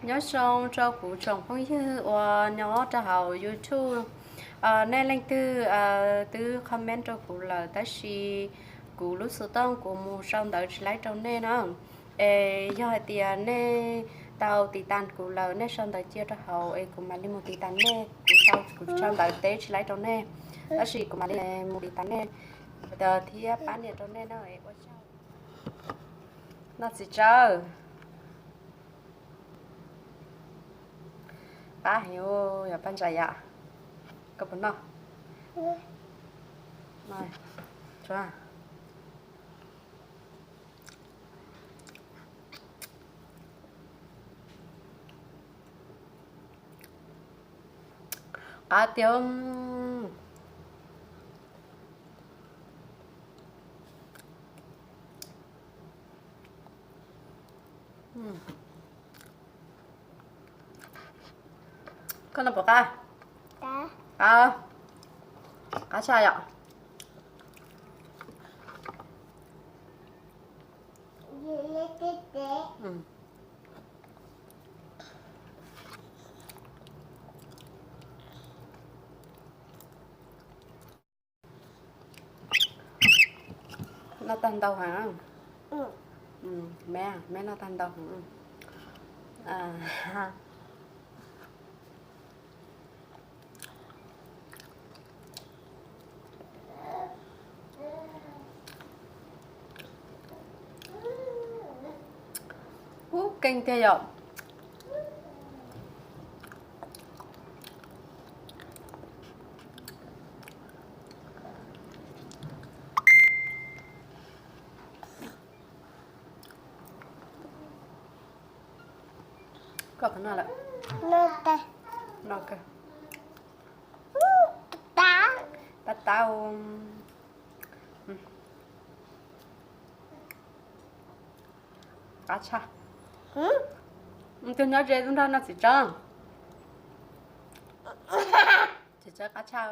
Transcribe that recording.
Nyob zoo rau kuv tsoom phooj ywg uas nyob rau hauv YouTube. Nej leej twg twb comment rau kuv lawm, tab sis kuv lub xov tooj kuv mus sau ntawv tsis laib rau nej na. Es yog hais tias nej tau tiv tas kuv lawm, nej sau ntawv cia rau hauv es kuv mam li mus tiv tas nej. Kuv sau, kuv sau ntawv teb tsis laib rau nej, tab sis kuv mam li mus tiv tas nej thiab pab nias rau nej na. Ua tsaug. Noj txiv tsawb. Qab heev, yog paj ntsa yam. Koj puas noj? Qab tiag. Koj noj puas qab? Qab, qab tshaj yom. Noj tag ntau heev. Me, me noj tag ntau heev. Ub, keej tiag yom. Koj qhov no lawm. Tab tab. Qab tshaj. Twg nyob ze nrog noj txiv tsawb. Txiv tsawb qab tshaj.